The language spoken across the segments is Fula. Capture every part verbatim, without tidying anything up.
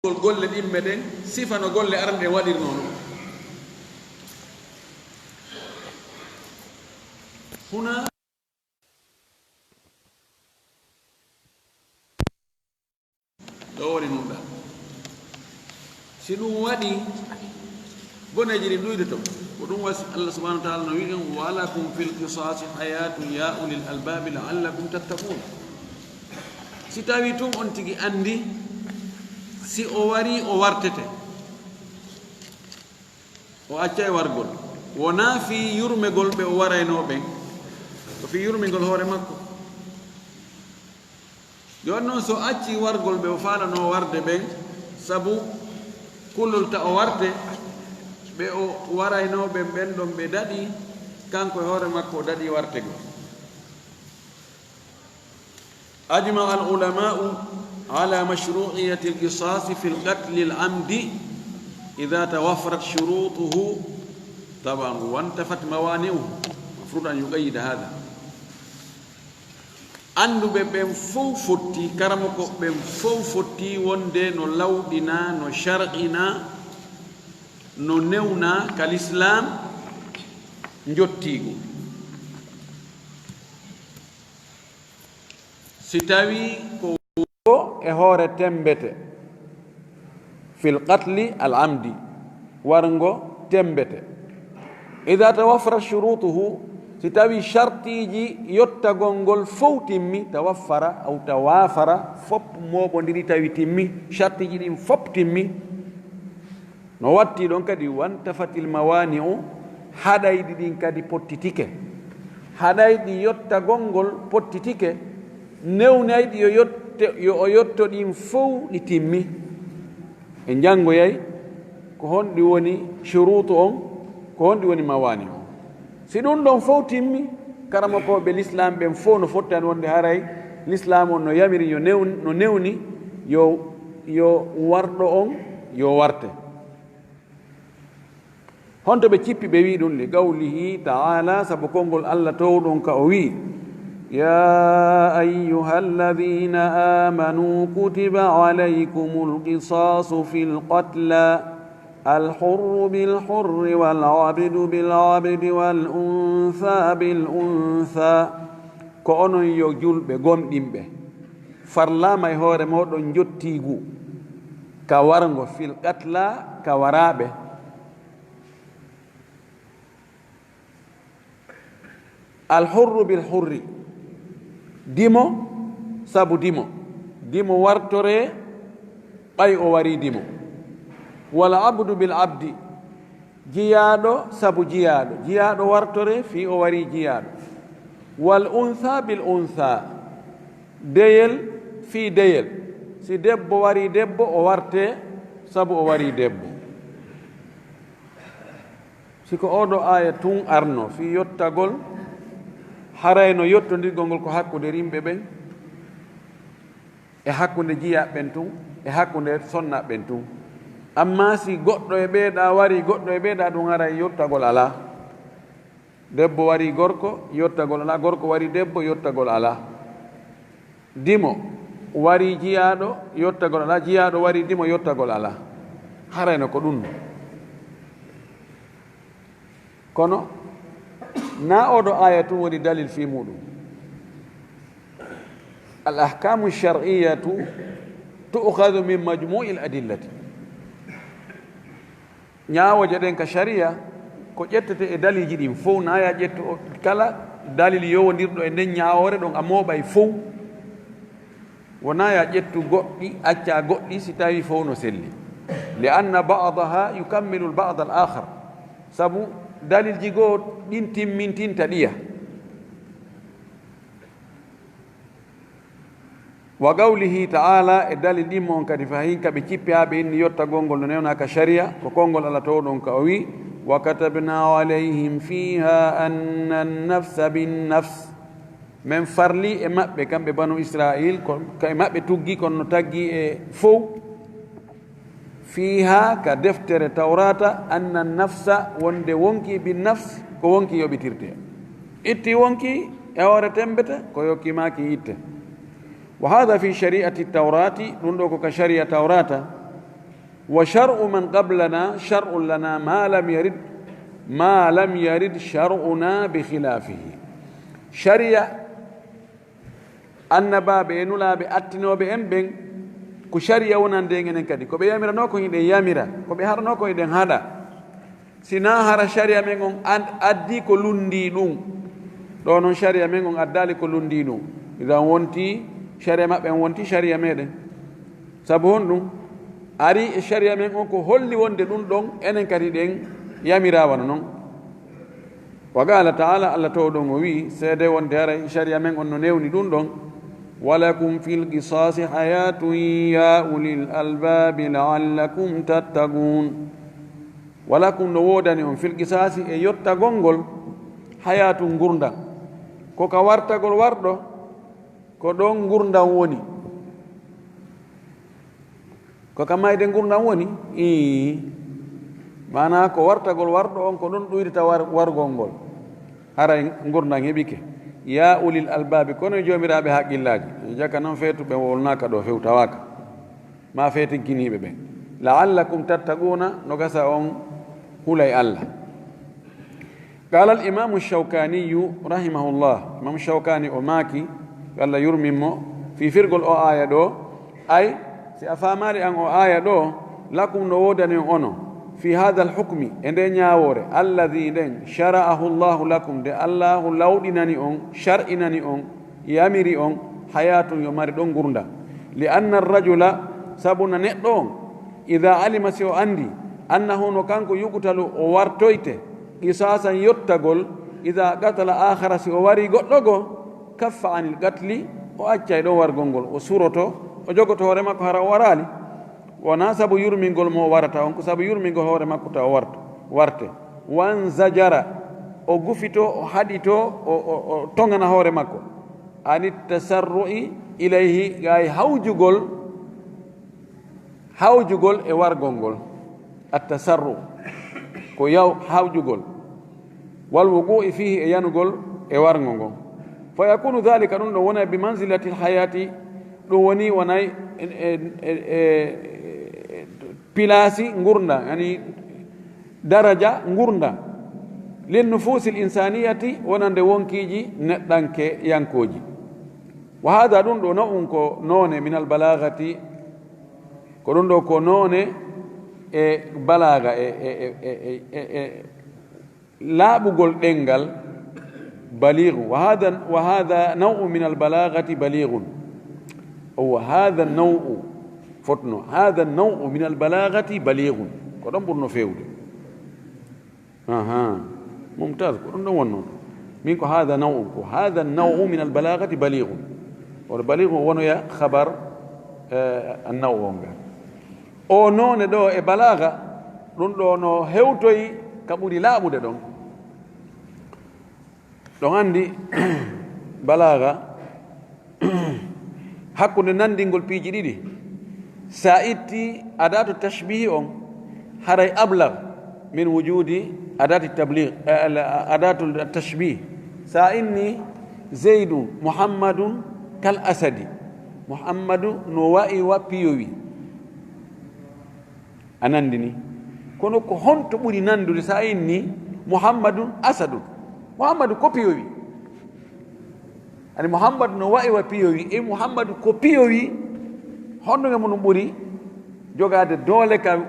golle ɗimme ɗen, sifa no golle arande ɗen waɗirnoo non. Huna ɗo woni nunɗa. Si ɗum waɗi, boneeji ɗin ɗuydoto. Ko ɗum waɗi Allah subhanahu wa ta'ala no wi'i en, "Wa lakum fil qisasi hayatun ya ulil albabi la'allakum tattaqun." Si tawi tun on tigi andi, si o wari, o wartete. O accay wargol. Wonaa fii yurmegol ɓe o waraynoo ɓen. Ko fii yurmegol hoore makko. Jooni non, so acci wargol ɓe o faalanoo warde ɓen, sabu kulol ta o warte, ɓe o waraynoo ɓen, ɓen ɗon ɓe daɗi, kanko e hoore makko o daɗi wartegol. أجمع العلماء على مشروعية القصاص في القتل العمد إذا توفرت شروطه، طبعا، وانتفت موانعه. مفروض أن يقيد هذا. Annduɓe ɓen fow fotti, karamoko ɓen fow fotti wonde no lawɗinaa, no shar'inaa, no newnaa ka lislaam njottiigu. Si tawii ko e hoore temmbete, fil qatli al amdi, warngo temmbete. Ida tawaffarat shurutuhu, si tawii shartiiji yottagol ngol fow timmi, tawaffara aw tawafara, fop mooɓondiri tawi timmi, shartiiji ɗin fop timmi. No watti ɗon kadi, wantafatil mawani'u, haɗayɗi ɗin kadi pottitike. Haɗayɗi yottagol ngol pottitike, newnayɗi yo yotte, yo o yotto ɗin fow ɗi timmi. E janngoyay ko honɗi woni shuruutu on, ko honɗi woni mawani on. Si ɗum ɗon fow timmi, karamokooɓe lislaam ɓen fow no fottani wonde haray lislaam on no yamiri yo new-, no newni yo, yo warɗo on yo warte. Honto ɓe cippi ɓe wi'i ɗum? Li qawlihi ta'ala, sabu konngol Allah towɗon ka o wi'i, "Ya ayyuhalladhina amanu kutiba alaykumul qisasu fil qatla." Al-hurru bil-hurri wal-abdu bil-abdi wal-untha bil-untha. Ko onon yo julɓe gomɗinɓe, farlaama e hoore mooɗon njottiigu ka warngo, fil qatla, ka waraaɓe. Al-hurru bil-hurri, dimo sabu dimo, dimo wartoree ɓay o warii dimo. Wal-abdu bil-abdi, jiyaaɗo sabu jiyaaɗo, jiyaaɗo wartoree fii o warii jiyaaɗo. Wal-untha bil-untha, deyel fii deyel, si debbo warii debbo, o wartee sabu o warii debbo. Si ko oo ɗoo aaya tun arno fii yottagol, haray no yottondirgol ngol ko hakkunde rimɓe ɓen e hakkunde jiyaaɓe ɓen tun e hakkunde sonnaaɓe ɓen tun. Ammaa si goɗɗo e ɓee ɗaa warii goɗɗo e ɓee ɗaa, ɗum haray yottagol alaa. Debbo warii gorko, yottagol alaa. Gorko warii debbo, yottagol alaa. Dimo warii jiyaaɗo, yottagol alaa. Jiyaaɗo warii dimo, yottagol alaa. Harayno ko ɗum non. Kono, naa oo ɗoo aaya tun woni dalil fii muuɗum. Al ahkamu shar'iyyatu tu'khadhu min majmu'il adillati. Ñaawooje ɗen ka shari'a, ko ƴettete e daliiji ɗin fow, na ya ƴettu o-, kala dalil yowondirɗo e nden ñaawoore ɗon a mooɓay fow. Wona ya ƴettu goɗɗi, acca goɗɗi si tawi fow no selli. Li anna ba'daha yukammilu al ba'd al akhar. Sabu dalilji goo ɗin timmintinta ɗiya. Wa qawlihi ta'ala, e dalil ɗimmo on kadi fahin ka ɓe cippi haa ɓe inni yottagol ngol no newnaa ka shari'a, ko konngol Allah towɗo on ka o wi, "Wa katabna alayhim fiha anna an-nafsa bin-nafs." Men farli e maɓɓe, kamɓe banu Israil, ko, ka e maɓɓe tuggi, kono no taggi e fow. Fiha, ka deftere Tawrata, anna nafsa, wonde wonki bin nafs, ko wonki yoɓitirte. Itti wonki e hoore tembete, ko yokki maaki itte. Wa hadha fi shari'ati Tawrati, ɗum ɗo ko ka shari'a Tawrata. وشرع من قبلنا شرع لنا ما لم يرد، ما لم يرد شرعنا بخلافه. Sariya annabaaɓe e nulaaɓe attinooɓe en ɓen, ko sariya wonande en enen kadi. Ko ɓe yamiranoo kon hiɗen yamira, ko ɓe haɗanoo kon hiɗen haɗa. Si naa hara sariya men on an-, addii ko lunndii ɗum. Ɗoo non sariya men on addaali ko lunndii ɗum. Idan wonti sariya maɓɓe on wonti sariya meɗen. Sabu honɗum? Ari e sariya men on ko holli wonde ɗum ɗon enen kadi ɗen yamiraa wano non. Wa qala ta'ala, Allah towɗo on o wi'i, seede wonde haray sariya men on no newni ɗum ɗon. Wa lakum fil qisasi hayatun ya ulil albabi la'allakum tattaqun. Wa lakum, no woodani on, fil qisasi, e yottagol ngol, hayatun, ngurndan. Ko ka wartagol warɗo, ko ɗon ngurndan woni. Ko ka mayde ngurndan woni? Ii. Maanaa ko wartagol warɗo on, ko ɗon ɗuyrita war-, wargol ngol. Haray ngurndan heɓike. Ya ulil albabi, kono e joomiraaɓe haqqillaaji. Jaka non feetuɓe wolnaaka ɗo few tawaaka. Ma feetinkiniiɓe ɓen. La'allakum tattaquna, no gasa on hulay Allah. Qala al imamu Shawkaniyu rahimahullah, Imam Shawkani o maaki, yo Allah yurmin mo, fii firgol o aaya ɗo, ay, si a faamaali an o aaya ɗo, lakum, no woodani on ono, fii hadha al hukmi, e nde ñaawoore, alladhi, nden, shara'ahu Allahu lakum, nde Allahu lawɗinani on, shar'inani on, yamiri on, hayatun, yo mari ɗon ngurndan. Li anna ar-rajula, sabu na neɗɗo on, idha alima, si o anndi, annahu, no kanko, yuqtalu, o wartoyte, qisasan, yottagol, idha qatala akhara, si o wari goɗɗo goo, kaffa anil qatli, o accay ɗon wargol ngol, o suroto, o jogoto hoore makko hara o waraali. Wonaa sabu yurmingol mo o warata on, ko sabu yurmingol hoore makko taw o warta, warte. Wanzajara, o gufito, o haɗito, o, o, o toŋana hoore makko. Anit tasarru'i ilayhi, gay hawjugol, hawjugol e wargol ngol. At tasarru, ko yaw-, hawjugol. Wal wuqu'i fihi, e yanugol e warngo ngon. Fa yakunu dhalika, ɗum ɗon wona bi manzilatil hayati, ɗum woni wonay e, e, e, e, pilaasi ngurndan, yani daraja ngurndan. Lin nufusil insaniyati, wonande wonkiiji neɗɗanke yankooji. Wa hadha, ɗum ɗo naw'un ko noone, minal balagati, ko ɗum ɗo ko noone e balaga e, e, e, e, e, e, laaɓugol ɗenngal, balighun. Wa hadha, wa hadha naw'u min al-balaghati balighun. Wa hadha naw'u, fotno, hadha naw'u min al-balaghati balighun. Ko ɗon ɓurno feewde. Aha. Mumtaz, ko ɗum ɗon wonno. Min ko hadha naw'u, ko hadha naw'u min al-balaghati balighun. Oɗo balighun wonoya khabar, eh, an-naw'u on ngal. O noone ɗo e balaaga, ɗum ɗo no hewtoyi ka ɓuri laaɓude ɗon. Ɗon anndi balaaga hakkunde nanndingol piiji ɗiɗi. Sa itti adatu tashbihi on, haray ablag min wujudi adati tabligh, eh, al-, adatu tashbih. Sa inni Zaydun Muhammadun kal asadi. Muhammadu no wa'i wa piyowi. A nanndini. Kono ko honto ɓuri nanndude sa inni Muhammadun Asadun? Muhammadu ko piyowi. Ani Muhammadu no wa'i wa piyowi. E Muhammadu ko piyowi. Honno nge mun ɓuri jogaade doole ka,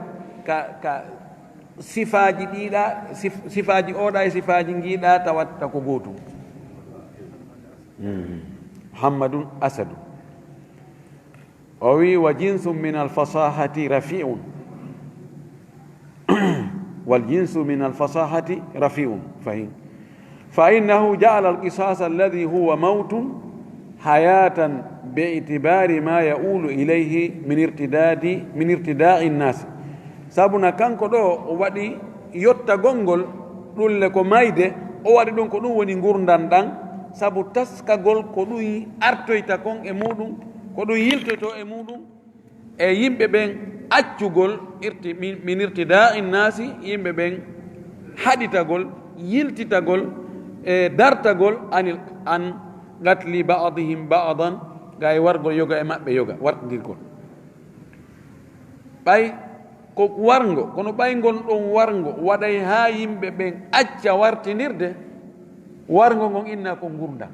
ka, ka sifaaji ɗiɗa, sif-, sifaaji oɗa e sifaaji ngiɗa tawatta ko gootum. Mhm. Muhammadun Asadun. O wi, "Wa jinsu min al-fasahati rafi'un." Wal jinsu min al-fasahati rafi'un. Fahim. Fa innahu ja'ala al-qisasa alladhi huwa mawtun hayatan bi i'tibari ma ya'ulu ilayhi min irtidadi, min irtida'i an-nas. Sabu na kanko ɗo o waɗi yottagol ngol, ɗum le ko mayde, o waɗi ɗum ko ɗum woni ngurndan ɗan, sabu taskagol ko ɗum artoyta kon e muɗum, ko ɗum yiltoyto e muɗum, e yimɓe ɓen accugol irti-, min, min irtida'i nasi, yimɓe ɓen haɗitagol, yiltitagol, e dartagol anil, an qatli ba'dihim ba'dan, gay wargol yoga e maɓɓe yoga, wartindirgol. Ɓay Ko warngo, kono ɓay ngon ɗon warngo waɗay haa yimɓe ɓen acca wartindirde, warngo ngon inna ko ngurndan.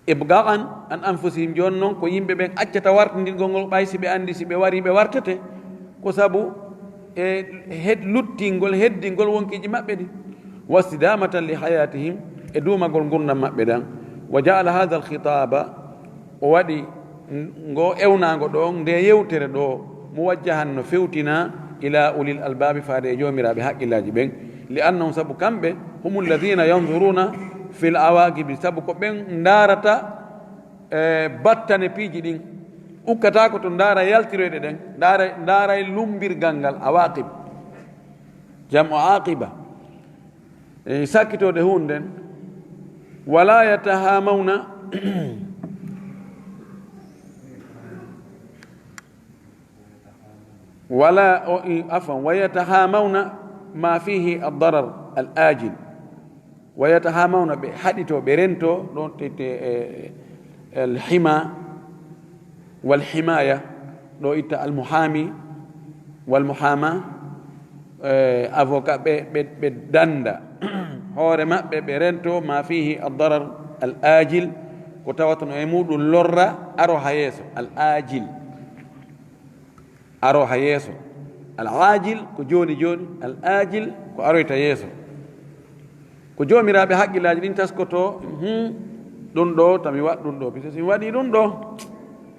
Ibga'an an anfusihim, jooni non ko yimɓe ɓen accata wartindirgol ngol, ɓay si ɓe anndi si ɓe wari ɓe wartete, ko sabu e hed-, luttingol, heddingol wonkiiji maɓɓe ɗin. Wastidamatan li hayatihim, e duumagol ngurndan maɓɓe ɗan. Wa ja'ala hadha al-khitaba, o waɗi ngo ewnaango ɗo, nde yewtere ɗo, muwajjahan, no fewtina ila ulil albabi, faade e joomiraaɓe haqqillaaji ɓen, li annahum, sabu kamɓe, humul ladhina yanzuruna fil awaqibi, sabu ko ɓen ndaarata e battane piiji ɗin, ukkataako to ndaara yaltiroyɗe ɗen, ndaara, ndaaray lumbirgal ngal, awaqib, jam'u aqiba. E sakkitode huunden, wala yatahamawna, wala, o, i, afwan, wa yatahamawna ma fihi ad-darar al-ajil. Wa yatahamawna, ɓe haɗito, ɓe rento, ɗon tete, e, al-hima, wal himaya, ɗo itta al muhami, wal muhama, e, avocat, ɓe, ɓe, ɓe danda hoore maɓɓe, ɓe rento ma fihi ad-darar al-ajil, ko tawata no e muɗum lorra aro ha yeeso, al-ajil, aro ha yeeso. Al-ajil ko jooni jooni, al-ajil ko aroyta yeeso. Ko joomiraaɓe haqqillaaji ɗin taskoto, "Hmm, ɗum ɗo, tami waɗ ɗum ɗo, puisque si mi waɗii ɗum ɗo,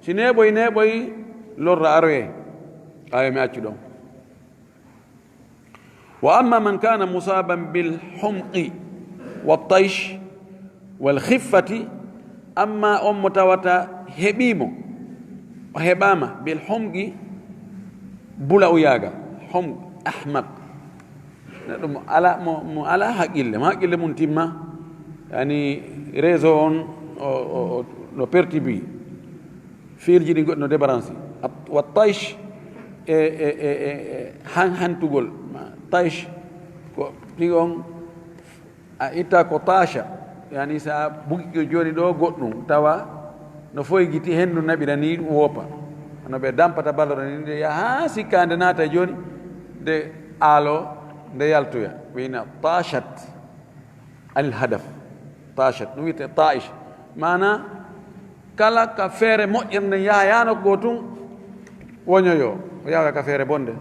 si neeɓoy, neeɓoy, lorra aroyay, ɓaayo mi accu ɗon." Wa amma man kana musaban bil humqi wa taysh wal khiffati, amma on mo tawata heɓiimo, o heɓaama bil humqi, bula uyaagal, humq, ahmaq, neɗɗo mo ala, mo, mo ala haqqille, mo haqqille mum timma, yani réseau on o, o, o, no perturbé, fiilji ɗi goɗɗi no débranché. At-, wa taysh, e, e, e, e, e han-, hantugol, ma taysh, ko tigi on a itta ko taasha, yani sa bugi jooni ɗo goɗɗum, tawa no foygiti, hendu naɓira ni woopa. Hono ɓe dampata balore ni, nde yaha haa sikka nde naata e jooni, nde aalo, nde yaltoya. Wiyna taashat anil hadaf. Taashat, ɗum wiyetee taish. Maana, kala ka feere moƴƴere nden yaha, yaano ko tun woñoyo, o yaha ka feere bonde.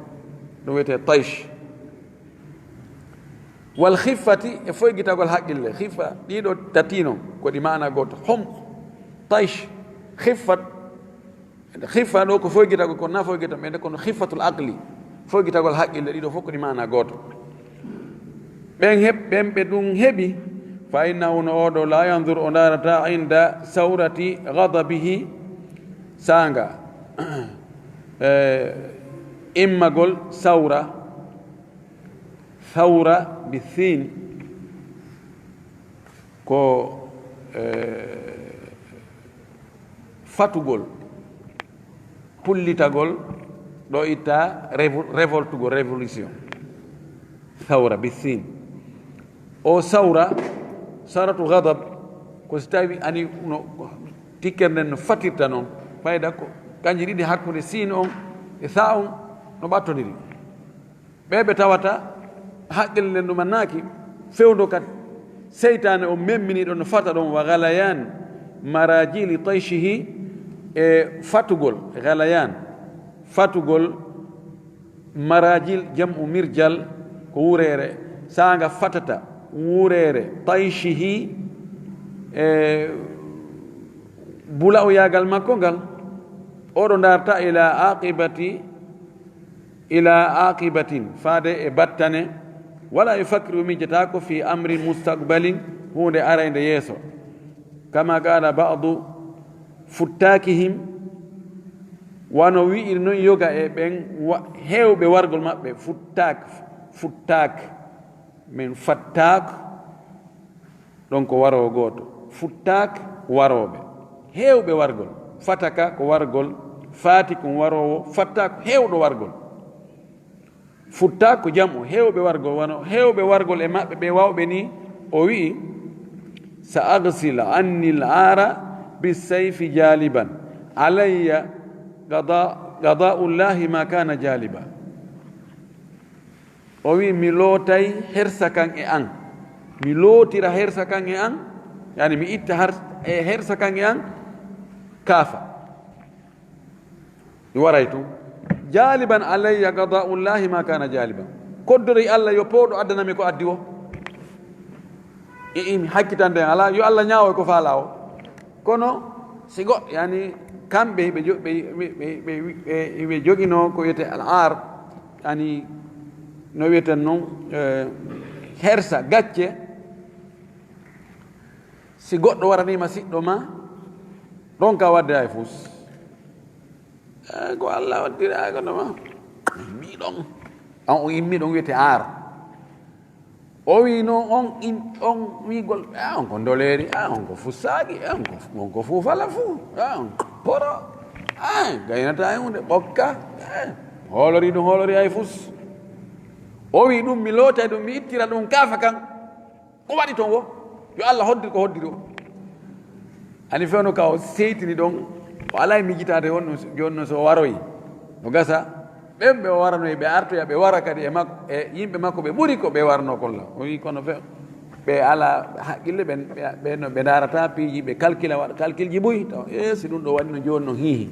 Ɗum wiyetee taish. Wal khiffati, e foygitagol haqqille. Khiffa, ɗiɗo tati non, ko ɗi maana gooto. Humq, taish, khiffat. Khiffa ɗo ko foygitagol, ko na foygita ɓe nde, kono khiffatul aqli, foygitagol haqqille, ɗiɗo fof ko ɗi maana gooto. Ɓen heɓ-, ɓen ɓe ɗum heɓi, fa innahu, no oɗo, la yanzur, o ndaarata, inda sawrati ghadabihi, saanga, eh, immagol sawra, Thawra bi thin ko, eh, fatugol, pullitagol, ɗo itta revo-, revoltugol, révolution. Thawra bi thin. O sawra, saratu ghadab, ko si tawi ani no tikkere nden no fatirta non, fayda ko kanji ɗiɗi hakkunde sin on e tha on no ɓattodiri. Ɓe ɓe tawata haqqille nden ɗumannaaki, fewndo ka seytaane o memmini ɗon no fata ɗon, wa ghalayan marajili tayshihi, e fatugol, ghalayan, fatugol, marajil jam'u mirjal, ko wureere, saanga fatata wureere, tayshihi, e bula'uyaagal makko ngal, oɗo ndarta ila aqibati ila aqibatin, faade e battane, wala yufakkiru, miijataako, fi amrin mustaqbalin, huunde araynde yeeso. Kama qala ba'du futtakihim, wano wi'iri non yoga e ɓen wa-, heewɓe wargol maɓɓe, futtak, futtak, min fattak, ɗon ko waroowo gooto. Futtaak, warooɓe. Heewɓe wargol. Fataka ko wargol. Faatikun, waroowo. Fattaak, heewɗo wargol. Futtaak ko jam'u, heewɓe wargol. Wano heewɓe wargol e maɓɓe ɓe wawɓe ni, o wi'i, "Sa agsil anni l-aara bi sayfi jaaliban alayya." Qada, qada'ullahi ma kana jaliba. O wi, mi lootay hersa kan e an. Mi lootira hersa kan e an. Yani mi itta har, e hersa kan e an. Kaafa. Mi waray tun. Jaliban alayya qada'ullahi ma kana jaliban. Koddori Allah yo pooɗo addanami ko addi o. E imi hakkitande ala, yo Allah ñaawo ko faala o. Kono si goɗɗo, yani, kamɓe ɓe jo-, ɓe, ɓe, ɓe, ɓe, ɓe, ɓe joginoo ko wiyetee al aar, yani, no wiyeten non, eh, hersa, gacce. Si goɗɗo waraniima siɗɗo ma, ronka wadde hay fus. Eh, ko Allah waddiri, ay kono ma. Immi ɗon. An o immi ɗon wiyetee aar. O wi no on in, on wigol, "Ah, on ko ndoleeri, ah, on ko fussaaki, ah, on ko, on ko fuufala fuu, ah, on ko poro, ah, gaynata e hunde, ɓokka, eh, hoolori ɗum, hoolori hay fus." O wi ɗum, mi loota ɗum, mi ittira ɗum kaafa kan. Ko waɗi toon wo? Yo Allah hoddir ko hoddiri o. Ani fewno ka o seytini ɗon, o alaa e miijitaade won ɗum, jooni noon so o waroyi, no gasa, ɓen ɓe o waranoyi, ɓe artoya, ɓe wara kadi e makko, e yimɓe makko, ɓe ɓuri ko ɓe warnoo kon la. O wi, kono fe-, ɓe alaa haqqille, ɓen, ɓe, ɓe no, ɓe ndaarata piiji, ɓe kalkila, waɗa kalkilji buy, taw, e, si ɗum ɗo waɗi no jooni no hiihi.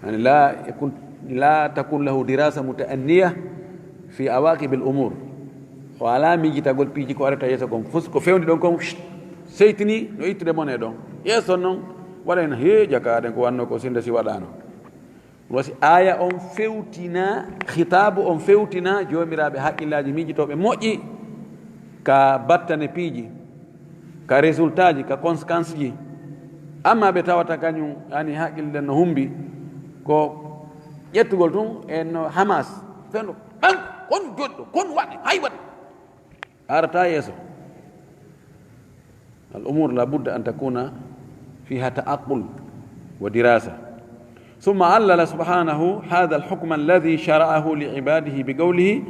Yani, la yakun, la takun lahu dirasa mutaanniya fi awaqibil umur. O alaa miijitagol piiji ko arata yeeso kon. Fus ko fewndi ɗon kon, seytini no ittude mone ɗon. Yeeso noon, waɗayno, "Hee, jakaɗen ko wanno ko sinda si waɗano." Wasi aaya on fewtina, khitaabu on fewtina joomiraaɓe haqqillaaji miijitooɓe moƴƴi ka battane piiji, ka résultat ji, ka conséquence ji. Amma ɓe tawata kañum ani haqqille no humbi, ko ƴettugol tun e no Hamas, fendu, ɓen, kon joɗɗo, kon waɗi, hay waɗi. Arata yeeso. Al umur la budda an takuna fiha ta'aqqul wa dirasa. Summa allala subhanahu hadha al hukma alladhi shara'ahu li ibadihi bi qawlihi,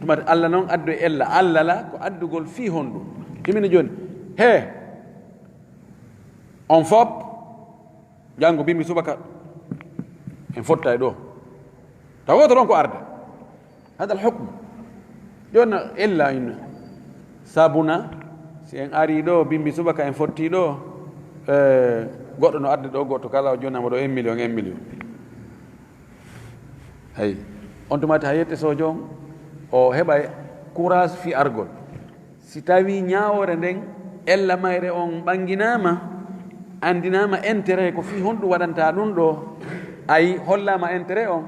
tumati Allah non addu e ella, allala ko addugol fi hondu. Timini joni, he, on fop, janngo bimbi subaka, en fotta e ɗo. Taw woto ɗon ko arde. Hada al hukm. Joni ella inna. Sabuna, si en ari ɗo, bimbi subaka en fotti ɗo, eh, goɗɗo no adde ɗo, goɗɗo kala o jonama ɗo un million, un million. Hay. On tumati ha yette sojo on, o heɓa courage fi argol. Si tawi ñaawoore nden, ella mayre on ɓannginaama, anndinaama intérêt, ko fii honɗum waɗanta ɗum ɗo, ay hollaama intérêt on,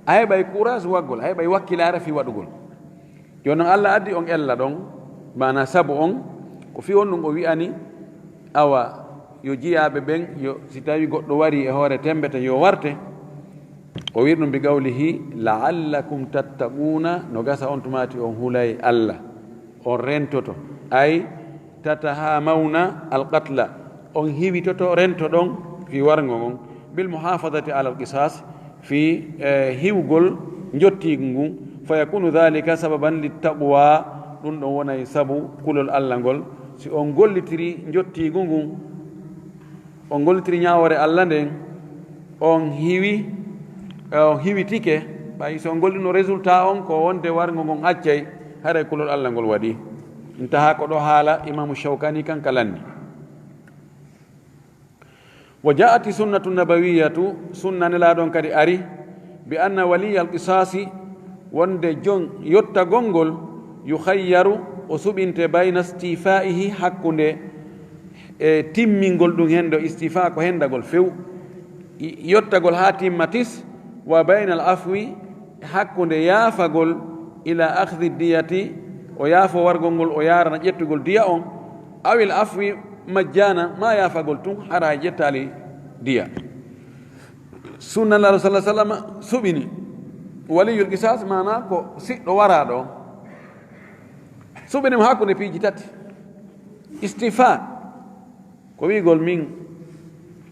a heɓay courage waggol, a heɓay wakkilaare fii waɗugol. Jooni noon, Allah addi on ella ɗon, maanaa sabu on, ko fii honɗum o wi'ani, awa, yo jiyaaɓe ɓen, yo, si tawi goɗɗo wari e hoore temmbete, yo warte. O wi'i ɗum bi qawlihi, "La'allakum tattaquuna", no gasa on tumaati on hulay Allah, on rentoto. Ay, tatahamawna alqatla, on hiwitoto rento ɗon fii warngo ngon, bil muhafadati ala alqisas, fii, eh, hiwgol njottiigu ngun. Fa yakunu dhalika sababan littaqwa, ɗum ɗon wonay sabu kulol Allah ngol. Si on gollitiri njottiigu ngun, on gollitiri ñaawoore Allah nden, on hiwi, on hiwitike, ɓay so on gollino résultat on ko wonde warngo ngon accay, haray kulol Allah ngol waɗi. Intaha, ko ɗo haala Imaamu Shawkani kan ka lanni. Wa ja'ati sunnatu nabawiyatu, sunna Nelaaɗo on kadi ari, bi anna waliyal qisasi, wonde jon yottagol ngol, yukhayyaru, o suɓinte bayna istifaihi, hakkunde e timmingol ɗum hendo, istifa ko hendagol few, i-, yottagol haa timma tis, wa baynal afwi, hakkunde yaafagol, ila akhdi diyati, o yaafo wargol ngol, o yaarana ƴettugol diya on, awil afwi majjana, ma yaafagol tun hara ƴettaali diya. Sunna Nelaaɗo sallallahu alaihi wasallam suɓini waliyul qisas, maana ko siɗɗo waraaɗo on. Suɓini mo hakkunde piiji tati. Istifa, ko wi'ugol min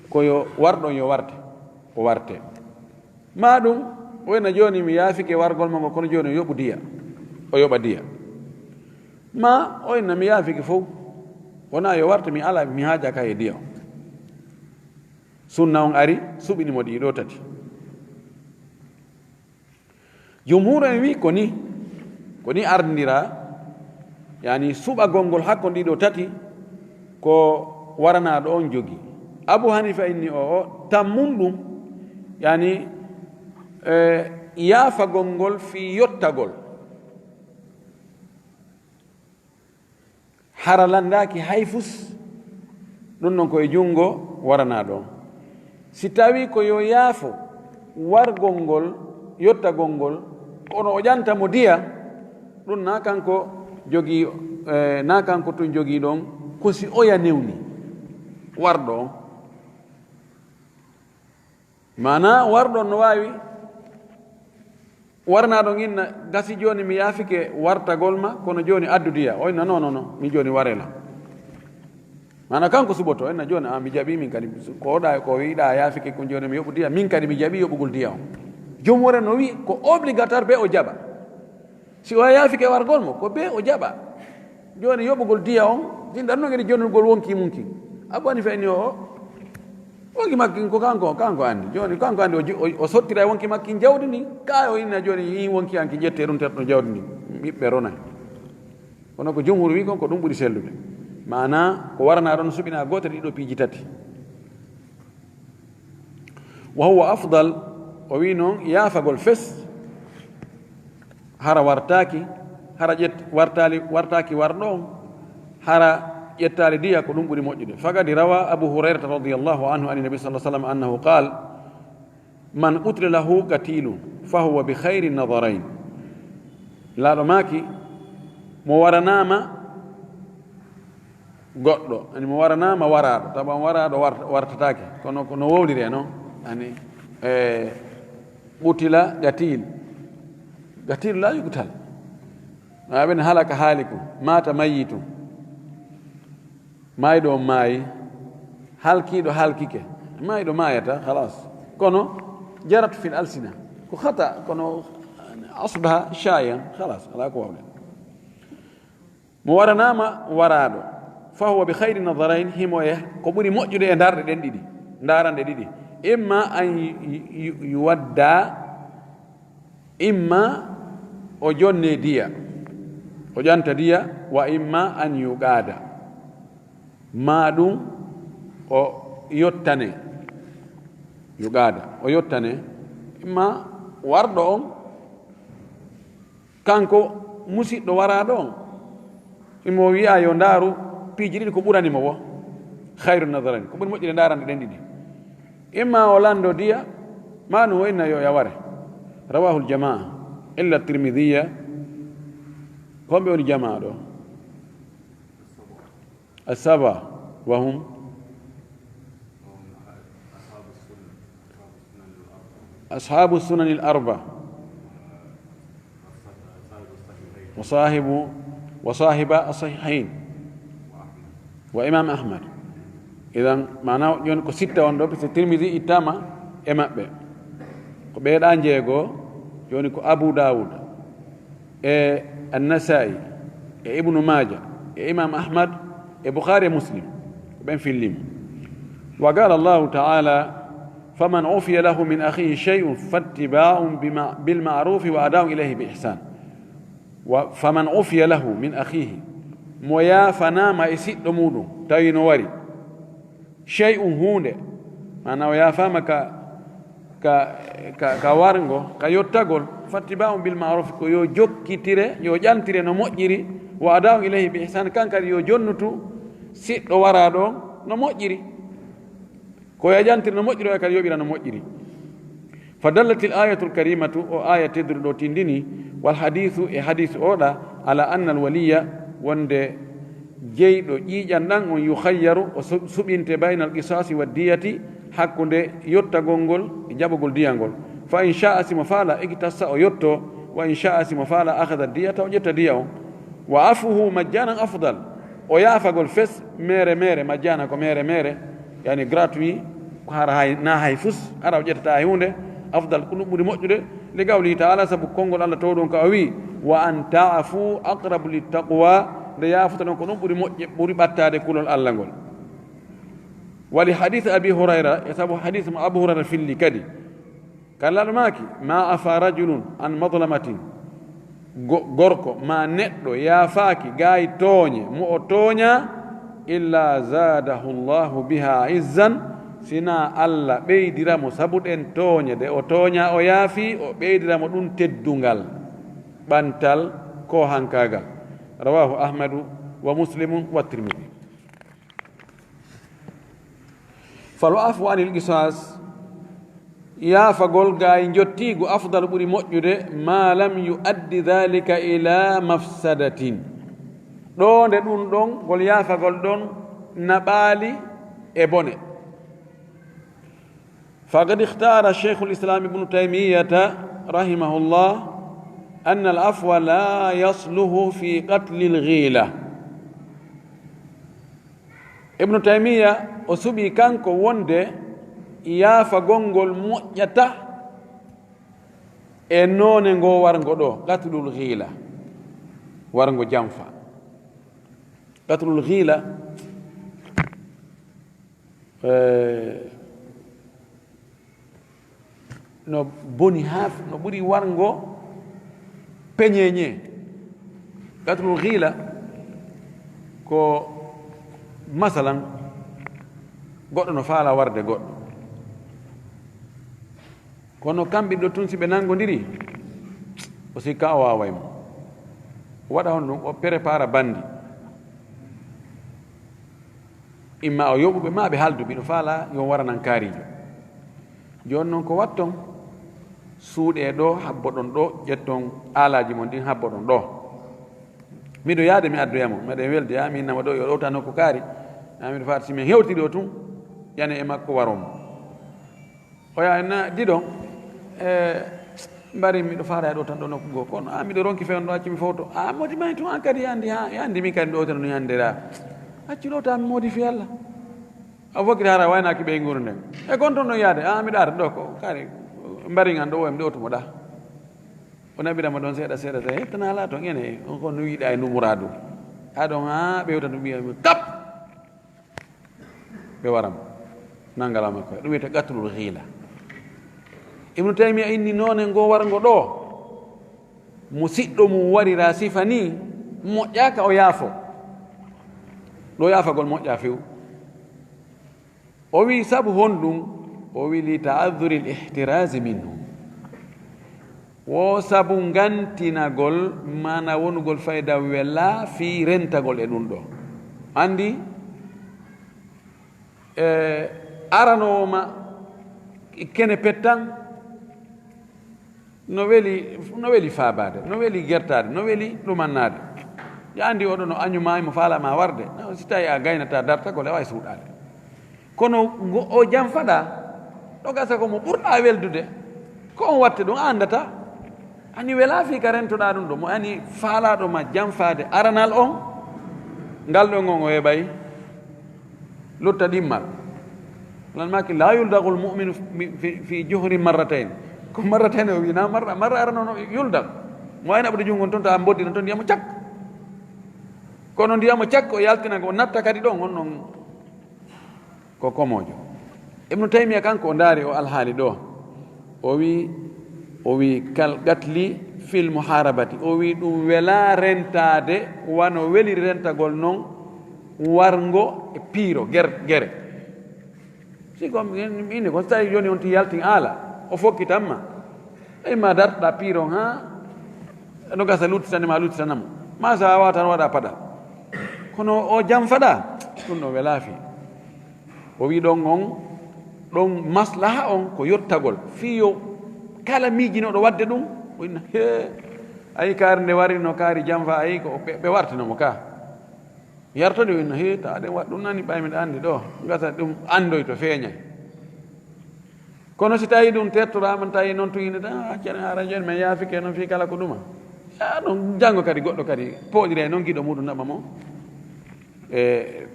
ko yo warɗo on yo warte, o warte. Ma ɗum, o inna jooni mi yaafike wargol mo ngo, kono jooni o yoɓu diya. O yoɓa diya. Ma o inna mi yaafike fow. Wona yo warte, mi ala, mi haaja ka e diya. Sunna on ari, suɓini mo ɗii ɗoo tati. Jumhur en wi ko ni, ko ni ardindira, yani suɓagol ngol hakkon ɗiɗo tati ko waranaaɗo on jogi. Abu Hanifa inni o, o tammun ɗum, yani, e, yaafagol ngol fii yottagol. Hara lanndaaki hay fus, ɗum ɗon ko e junngo waranaaɗo on. Si tawii ko yo yaafo wargol ngol, yottagol ngol, kono o ƴanta mo diya, ɗum na kanko jogii, e, na kanko tun jogii ɗon, ko si oya newni warɗo on. Maanaa warɗo on no waawi waranaaɗo on inna, gasi jooni mi yaafike wartagol ma, kono jooni addu diya. O inna, "Non, non, non, mi jooni warela." Maanaa kanko suɓoto, o inna, "Jooni, a, mi jaɓi min kadi, ko oɗa, ko wiɗa yaafike kon jooni mi yoɓu diya, min kadi mi jaɓi yoɓugol diya on." Jumhur en no wi ko obligatoire be o jaɓa. Si o yaafike wargol mo, ko be o jaɓa. Jooni yoɓugol diya on, sinɗan non ede jonnugol wonki mun kin. Abu Hanifa inni o, o, wonki makkin ko kanko, kanko anndi. Jooni kanko anndi o ji-, o, o sottira e wonki makkin jawdi ndin, ka o inna jooni yi wonki an ki ƴette ɗum terɗo jawdi ndin. Ɓiɓɓe ronay. Kono ko jumhur wi kon ko ɗum ɓuri sellude. Maanaa ko waranaa ɗon suɓina gootel ɗiɗo piiji tati. Wa huwa afdal, o wi non yaafagol fes, hara wartaaki, hara ƴett-, wartaali, wartaaki warɗo on, hara ƴettaali diya, ko ɗum ɓuri moƴƴude. Faqad rawa Abu Hurayrata radiyallahu anhu ani nabi sallallahu alaihi wasallam annahu qaal, "Man qutila lahu qatilun, fa huwa bi khayri nadarayn." Laaɗo maaki, mo waranaama goɗɗo, ani mo waranaama waraaɗo, tawa on waraaɗo war-, wartataake, kono ko no wowliri e non, ani, e, qutila qatil. Qatil la yuqtal. Maa ɓen halaka haaliku, maata mayyitu. Maayɗo on maayi, halkiiɗo halkike. Maayɗo maayata, khalas. Kono, jarat fil alsina. Ko khata, kono asbaha shay'an, khalas, ala ko wawɗen. Mo waranaama waraaɗo, fa huwa bi khayri nadarayn, himo e ko ɓuri moƴƴude e ndarɗe ɗen ɗiɗi, ndaranɗe ɗiɗi. Imma an yu-, yu-, yu-, yuwadda, imma o jonne diya, o ƴanta diya, wa imma an yuqada, maa ɗum o yottane, yuqada, o yottane, imma warɗo on, kanko musiɗɗo waraaɗo on, imo wi'a yo ndaaru piiji ɗiɗi ko ɓurani mo wo, khayru nadarayn, ko ɓuri moƴƴude ndaarande ɗen ɗiɗi. Imma o lanndo diya, maa ɗum o inna yo yaware. Rawahul jamaa, illa Tirmidhiya. Homɓe woni jamaa ɗo? As-saba, wa hum? Ashabu sunanil arba. Wa sahibu, wa sahiba as-sahihayn. Wa Imam Ahmad. Idan, maana jooni ko sitta on ɗo, parce que Tirmidhi ittama e maɓɓe. Ko ɓe ɗa njeego, jooni ko Abu Dawud, e An-Nasa'i, e Ibnu Maaja, e Imam Ahmad, e Bukhari e Muslim. Ko ɓen fillimo. Wa qala Allahu ta'ala, "Faman ufiya lahu min akhihi shay'un fattiba'un bima-, bil ma'rufi wa ada'un ilayhi bi ihsan." Wa faman ufiya lahu min akhihi, mo yaafanama e siɗɗo muɗum, tawi no wari shay'un huunde, maana o yaafaama ka, ka, ka, ka warngo, ka yottagol, fattiba'un bil ma'ruf, ko yo jokkitire, yo ƴantire no moƴƴiri, wa ada'un ilayhi bi ihsan, kan kadi yo jonnutu siɗɗo waraaɗo on no moƴƴiri. Ko yo ƴantire no moƴƴiri, o kadi yoɓira no moƴƴiri. Fa dallatil ayatul karimatu, o aya tedduɗo ɗo tindini, wal hadithu, e hadithu oɗa, ala anna al waliya, wonde jeyɗo ƴiiƴan ɗan on, yukhayyaru, o su-, suɓinte baynal qisasi wa diyati, hakkunde yottagol ngol e jaɓugol diya ngol. Fa in sha'a, si mo faala, iqtassa, o yotto, wa in sha'a, si mo faala, akhadha diyata, o ƴetta diya on. Wa afuhu majjanan afdal, o yaafagol fes, mere mere, majjana ko mere mere, yani gratuit, ko hara hay, na hay fus, hara o ƴettata hay huunde, afdal, ko ɗum ɓuri moƴƴude, li qawlihi ta'ala, sabu konngol Allah towɗon ka o wi, "Wa an ta'fu aqrabu lit taqwa," nde yaafuta ɗon ko ɗum ɓuri moƴƴe, ɓuri ɓattaade kulol Allah ngol. Wa li hadith Abi Hurayra, e sabu hadith mo Abu Hurayra filli kadi, Ka Laaɗo maaki, "Ma afa rajulun an madlamatin." Go-, gorko ma neɗɗo yaafaaki gaay tooñe mo o tooña, "illa zaadahu Allahu biha izzan," sina Allah ɓeydira mo sabu ɗen tooñe ɗe o tooña, o yaafi, o ɓeydira mo ɗum teddungal, ɓantal, ko hankaagal. Rawahu Ahmadu wa Muslimun wa Tirmidi. Fal afu anil qisas, yaafagol gaay njottiigu, afdalu, ɓuri moƴƴude, ma lam yuaddi dhalika ila mafsadatin. Ɗo nde ɗum ɗon, ngol yaafagol ɗon naɓaali e bone. Faqad ikhtara Shaykhul Islam Ibnu Taymiyata rahimahullah anna al afwa la yasluhu fi qatli al ghila. Ibnu Taymiya o suɓii kanko wonde yaafagol ngol moƴƴata e noone ngo warngo ɗo, qatlul ghila, warngo janfa. Qatlul ghila, eh, no boni haa f-, no ɓuri warngo peñeeñe. Qatlul ghila ko, masalan, goɗɗo no faala warde goɗɗo, kono kamɓe ɗo tun, si ɓe nanngondiri, o sikka o waaway mo. O waɗa hono ɗum, o prépara bandi. Imma o yoɓuɓe, ma ɓe haaldu, miɗo faala yo waranan kaariijo. Jooni noon ko watton? Suuɗee ɗo, habboɗon ɗo, ƴetton aalaaji mon ɗin, habboɗon ɗo. Miɗo yaade, mi addoya mo. Meɗen welde, yaa mi innama ɗo, yo ɗowta nokku kaari. Yaa miɗo faati, si min hewti ɗo tun, ƴane e makko, waron mo. O yaa en na diɗon, e, mbari miɗo faada e ɗo tan ɗo nokku goo. Kono, a, miɗo ronki fewndo, accu mi fowto. A, moodi may tun an kadi yandi, ha, yandi min kadi ɗo tan no yandira. Accu ɗo tan mi moodi fi Allah. A fokkiti hara waynaaki ɓe nguru nden. E kon ton ɗon yaade, a, miɗo ara ɗo ko, kadi, mbari ngan ɗo, o mi ɗo tumo ɗa. O naɓira mo ɗon seeɗa, seeɗa, seeɗa. Hettana ala ton ene, on kon no yiɗa e numuraadu. A ɗon, a, ɓe wota ɗum ɓiya, kap! Ɓe wara mo, nanngala makko. Ɗum wiyetee qatlul ghila. Ibnu Taymiya inni noone ngo warngo ɗo, mo siɗɗo mum warira sifa ni, moƴƴaaka o yaafo. Ɗo yaafagol moƴƴa few. O wi sabu honɗum? O wi li ta'adhuril ihtirazi minhu. Wo sabu ngantinagol, maana wonugol fayda wela fii rentagol e ɗum ɗo. Anndi, e, aranoowo ma kene pettan, no weli, no weli faabaade, no weli gertaade, no weli ɗumannaade. Ya anndi oɗo no añu ma, mo faala ma warde. No, si tawi a gaynata dartagol, a wawi suuɗaade. Kono ngo o janfaɗa, ɗo gasa ko mo ɓurɗa weldude, ko on watte ɗum a anndata. Ani wela fii ka rentoɗa ɗum ɗo, mo ani faalaɗo ma janfaade aranal on, ngal ɗon on o heɓay lutta ɗimmal. Lan maki, "La yuldagul mu'minu fi, fi, fi juhri marratayn." Ko marratayn o wi, na marra, marra arano no yuldag. Mo ayna ɓude junngo ton, ta mboddi ton ndiyamo cak. Kono ndiyamo cak o yaltina ko natta kadi ɗon, on non ko komoojo. Ibnu Taymiya kanko o ndaari o alhaali ɗo. O wi, o wi, "Kal qatli fil muharabati." O wi ɗum wela rentaade wano weli rentagol non warngo e piiro, ger-, gere. Si ko mi, mi inni ko, so tawi jooni on ti yaltin aala, o fokkitan ma. Tawi ma dartoɗa piiro on haa no gasa luttitande ma, luttitanamo. Ma sa wawa tan waɗa paɗal. Kono o janfaɗa, ɗum ɗo wela fii. O wi ɗon on, ɗon maslaha on ko yottagol. Fii yo kala miijinoɗo waɗde ɗum, o inna, "Hee, ayi kaari nde wari no kaari janfa, ayi ko ɓe, ɓe wartino mo ka." Yartode o inna, "Hee, ta aɗen waɗa ɗum nani ɓay miɗa anndi ɗo." Gasa ɗum anndoyto feeñay. Kono si tawi ɗum tertoraama, tawi noon tun ine tan, "Ah, accen hara jooni, men yaafike noon fii kala ko ɗuma." Ya ɗon janngo kadi goɗɗo kadi pooɗira e noon giɗo muɗum naɓa mo. E,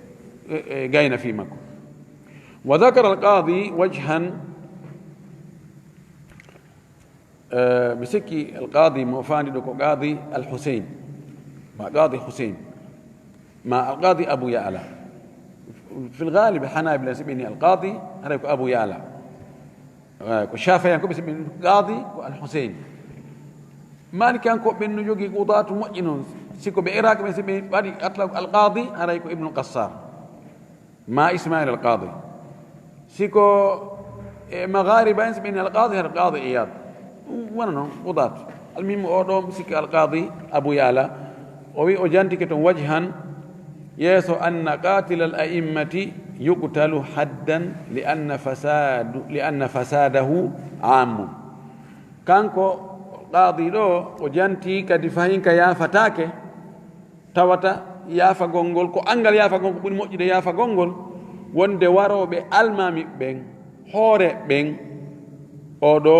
e, e gayna fii makko. Wa dhakara al-qadi wajhan, eh, mi sikki al-qadi mo faandi ɗo ko qadi al-Husayn. Ma qadi Husayn. Ma al-qadi Abu Ya'la. Fil ghalib, Hanabila si ɓe ni al-qadi, haray ko Abu Ya'la. Eh, ko Shafi'i en ko ɓe siɓɓin qadi ko Al Hussein. Maliki en ko ɓen no jogii qudatu moƴƴi noon. Si ko ɓe Iraq ɓen siɓɓin ɓaɗi atla al qadi haray ko Ibnu Qassar. Ma Ismail al qadi. Si ko e Maghariba en siɓɓin al qadi haray qadi Iyad. Ɗum wona noon qudatu. Almuhimmu o ɗo sikki al qadi Abu Ya'la. O wi o jantike toon wajhan yeeso anna qatilal a'immati yuqtalu haddan li anna fasadu, li anna fasadahu ammun. Kanko qaadi ɗo o janti kadi fahin ka yaafataake, tawata yaafagol ngol ko anngal yaafagol ko ɓuri moƴƴude yaafagol ngol, wonde warooɓe almaami ɓen, hoore ɓen, oɗo,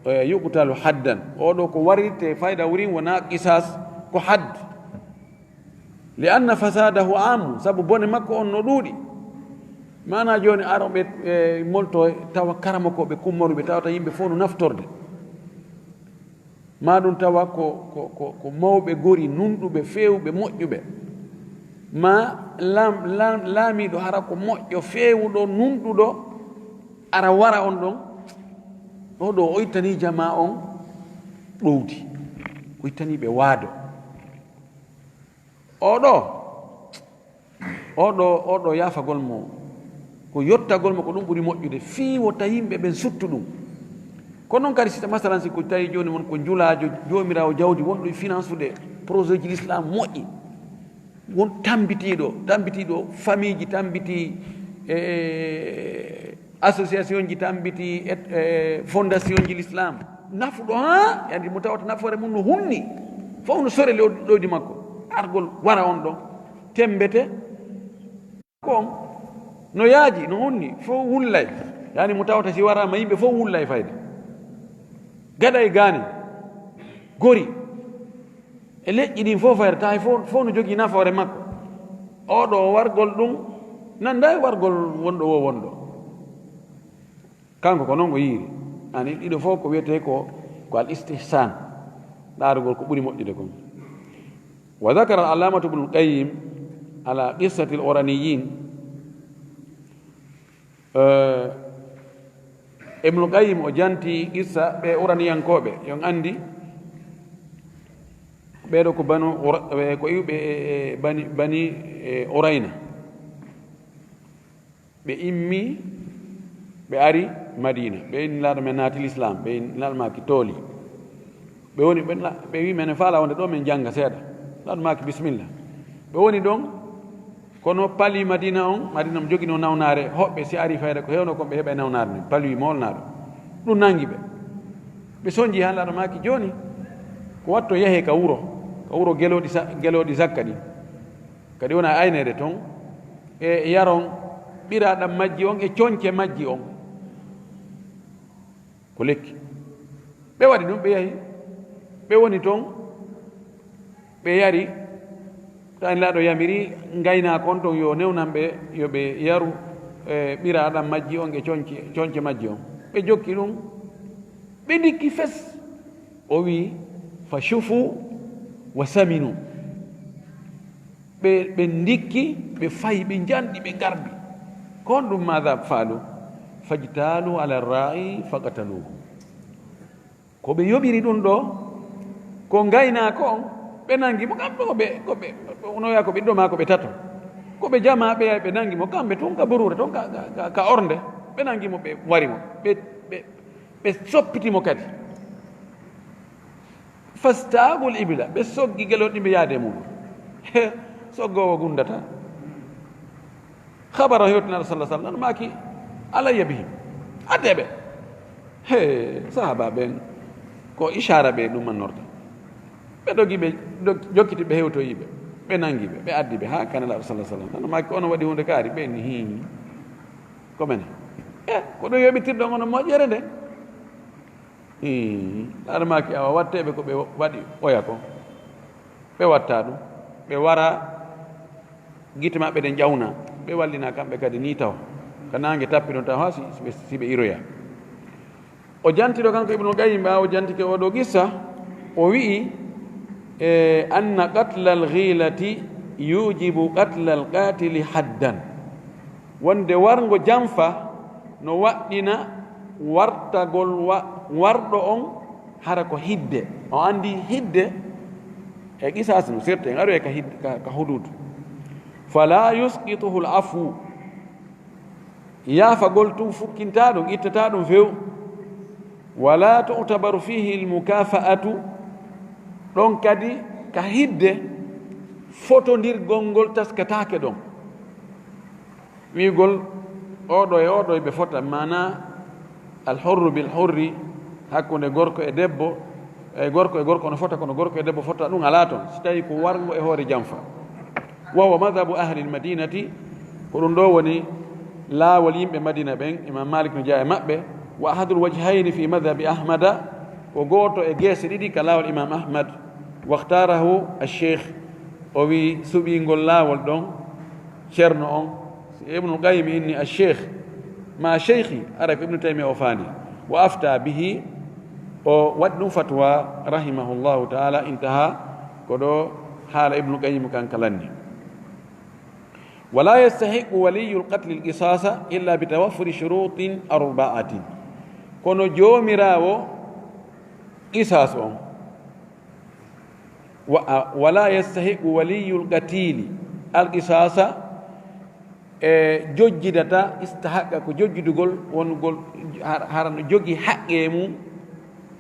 eh, yuqtalu haddan, oɗo ko warirte fayda wurin wona qisas, ko hadd. Li anna fasadahu amu, sabu bone makko on no ɗuuɗi. Mana joni aroɓe e molto tawa karamokoɓe kummaruɓe tawata yimɓe fof no naftorde. Ma ɗum tawa ko, ko, ko, ko mawɓe gori nunɗuɓe feewɓe moƴƴuɓe. Ma lam, lam, laamiɗo hara ko moƴƴo feewuɗo nunɗuɗo ara wara on ɗon. Oɗo o ittani jama on ɗowdi. O ittani ɓe waado. Oɗo, oɗo, oɗo yaafagol mo, ko yottagol mo ko ɗum ɓuri moƴƴude, fii wota yimɓe ɓen suttu ɗum. Kono noon kadi, si ta-, masalan, si ko tawi jooni won ko njulaajo joomiraawo jawdi wonɗo e finansude projet ji l'islam moƴƴi, won tambitiiɗo, tambitiiɗo famille ji, tambitii e association ji tambiti, e, e fondation ji l'islam. Nafuɗo, ha? Yandi mo tawata nafoore mum no hunni. Fof no sore lew-, lowdi makko. Argol wara on ɗon. Tembete. Ko on. No yaaji, no hunni. Fof wullay. Yani mo tawata si wara ma yimɓe fof wullay fayde. Gada e gaani. Gori. E leƴƴi ɗin fof fayre, tawi fof, fof no jogii nafoore makko. Oɗo wargol ɗum nanda e wargol wonɗo wo wonɗo. Kanko ko noon o yiiri. Ani ɗiɗo fof ko wiyetee ko, ko al istihsan. Ɗaarugol ko ɓuri moƴƴude kon. Wa dhakara al allamatu ibnul qayyim ala qissati al uraniyin. Eh, Ibnul Qayyim o janti qissa ɓe uraniyankooɓe, yon anndi ɓeeɗo ko banu Ura-, ɓe ko iwɓe e, e bani, bani, e Urayna. Ɓe immi, ɓe ari Madina, ɓe inni laaɗo men naati l'islam, ɓe inni laaɗo maaki tooli. Ɓe woni, ɓe la-, ɓe wi men faala wonde ɗo men jannga seeɗa. Laaɗo maaki bismillah. Ɓe woni ɗon, kono pali Madina on, Madina on joginoo nawnaare, hoɓɓe si ari fayda ko heewno kon ɓe heɓa e nawnaare nden, pali moolnaaɗo. Ɗum nangi ɓe. Ɓe sonji haa laaɗo maaki jooni, ko watto yahe ka wuro, ka wuro gelooɗi sa-, gelooɗi zakka ɗin. Kadi wona ayneede ton, e yaron ɓiraaɗam majji on, e conce majji on. Ko lekki. Ɓe waɗi ɗum, ɓe yahi. Ɓe woni ton, ɓe yari. Taani laaɗo yamiri ngaynaako on ton yo newnan ɓe, yo ɓe yaru, e, ɓiraaɗam majji on e conce, conce majji on. Ɓe jokki ɗum, ɓe ndikki fes. O wi, "Fa shufu wa saminu." Ɓe, ɓe ndikki, ɓe fayi, ɓe njanɗi, ɓe ngarbi. Ko honɗum maada faalu? "Fajtalu ala ra'i faqataluhu." Ko ɓe yoɓiri ɗum ɗo, ko ngaynaako on, ɓe nangi mo, kamɓe ko ɓe, ko ɓe, no wiya ko ɓiɗɗo maa ko ɓe tato. Ko ɓe jamaa ɓe yahi, ɓe nangi mo, kamɓe tun ka buruure, tun ka, ka, ka, ka ornde, ɓe nangi mo, ɓe wari mo, ɓe, ɓe, ɓe soppiti mo kadi. Fastabul ibila, ɓe soggi gelooɗi ɓe yaade mum. Soggoowo gundata. Habara hewtinaɗo sallallahu alaihi wasallam, maaki, "Alayya bihim." Adde ɓe. He, sahaba ɓen, ko ishara ɓe ɗum annorta. Ɓe dogi ɓe, dog-, jokkiti ɓe hewtoyi ɓe. Ɓe nangi ɓe, ɓe addi ɓe haa kanelaaɗo sallallahu alaihi wasallam. Tan maaki, "Ono waɗi hunde kaari?" Ɓe ni, "Hii." Ko mene. E, ko ɗum yoɓitirɗon ono moƴƴere nde. Hmm. Laara maaki awa watteeɓe ko ɓe waɗi oya kon. Ɓe watta ɗum. Ɓe wara gite maɓɓe ɗen ƴawna. Ɓe wallina kamɓe kadi ni taw. Ka naange tappi ɗon taw haa si, si ɓe, si ɓe iroya. O janti ɗo kanko Ibnul Qayyim, ɓaawo jantike oo ɗoo qissa, o wi'i, e, "Anna qatlal ghilati yujibu qatlal qatili haddan." Wonde warngo janfa no waɗɗina Wartagol wa-, warɗo on hara ko hidde. O anndi hidde e qisas no sirte, en aroye ka hidde, ka, ka hududu. Fala yusqituhu al-afu. Yaafagol tun fukkintaa ɗum, ittataa ɗum few. Wala tu'tabaru fihi al-mukafa'atu. Ɗon kadi ka hidde fotondirgol ngol taskataake ɗon. Wi'ugol oɗo e oɗo ɓe fota, maana al-hurru bil-hurri, hakkunde gorko e debbo, e gorko e gorko no fota, kono gorko e debbo fota, ɗum alaa ton, si tawi ko warngo e hoore janfa. Wa huwa madhhabu ahli al-madinati, ko ɗum ɗo woni laawol yimɓe Madina ɓen, Imam Malik no jeyaa e maɓɓe. Wa ahadul wajhayni fi madhhabi Ahmada, ko gooto e geese ɗiɗi ka laawol Imam Ahmad. Wakhtarahu al-sheikh, o wi suɓingol laawol ɗon, Ceerno on, si Ibnul Qayyim inni al-sheikh, ma sheikhi, ara ko Ibnu Taymiya o faandi. Wa afta bihi, o waɗi ɗum fatwa, rahimahullahu ta'ala, intaha, ko ɗo haala Ibnul Qayyim kan ka lanni. Wala yastahiqqu waliyul qatli al-qisasa illa bi tawaffuri shurutin arba'atin. Kono joomiraawo qisas on, Wa-, a-, wala yastahiqu waliyul qatili al-qisasa, e jojjidata, istahaqqa ko jojjidugol, wonugol har-, hara no jogi haqqe mum,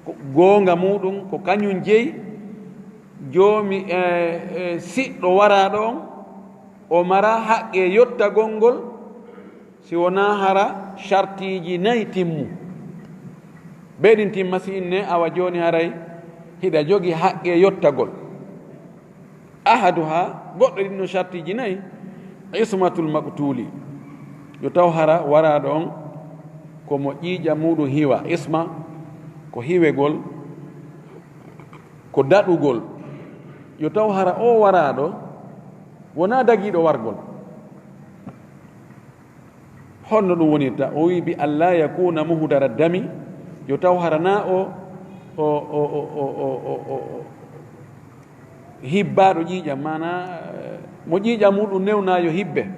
ko goonga muɗum, ko kañum jeyi, joomi, e, e siɗɗo waraaɗo on, o mara haqqe yottagol ngol, si wonaa hara shartiiji nayi timmu. Ɓe ɗin timma si inne, awa jooni haray hiɗa jogi haqqe yottagol. Ahaduha, goɗɗo ɗin no shartiiji nayi, ismatul maqtuli. Yo taw hara waraaɗo on ko mo ƴiiƴam muɗum hiwa. Isma ko hiwegol, ko daɗugol. Yo taw hara o waraaɗo wonaa dagiiɗo wargol. Honno ɗum wonirta? O wi'i, bi alla yakuna muhdara dami, yo taw hara naa o, o, o, o hibbaaɗo ƴiiƴam, maanaa, eh, mo ƴiiƴam muɗum newnaa yo hibbe.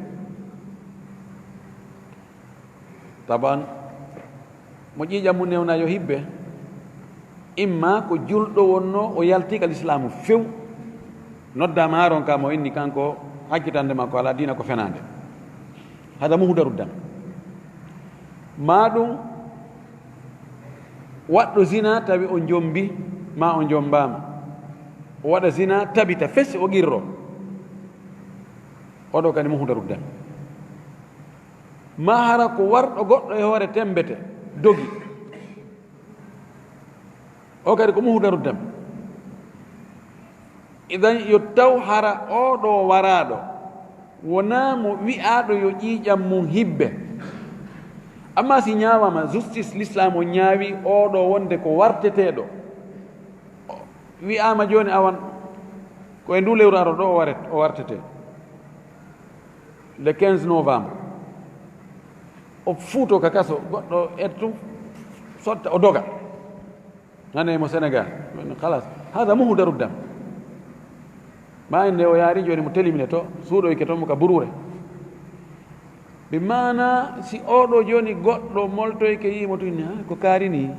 Taban, mo ƴiiƴam mum newnaa yo hibbe, imma ko julɗo wonno, o yalti ka lislaamu few, noddaama haa ronka mo inni kanko, hakkitande makko alaa diina ko fenaande. Hada muhdaru dam. Maa ɗum waɗɗo zina tawi o jombi, maa o jombaama. O waɗa zina, tabita, fesi, o qirro. Oɗo kadi muhdaru dam. Maa hara ko warɗo goɗɗo e hoore tembete, dogi. O kadi ko muhdaru dam. Idan yo taw hara oɗo waraaɗo wonaa mo wi'aaɗo yo ƴiiƴam mum hibbe. Amma si ñaawaama, justice l'islam o ñaawi oɗo wonde ko warteteeɗo. Wi'aama jooni awan ko e ndu lewru aro ɗo o waret-, o wartete. Le quinze novembre. O fuuto ka kaso, goɗɗo ettu, sotta, o doga. Nane mo Sénégal. Khalas. Hada muhdaru dam. Ma inde o yaari jooni mo telimine to, suuɗoyke to mo ka buruure. Bi maana si oɗo jooni goɗɗo moltoyke yii mo tun, "Ha, ko kaari ni?"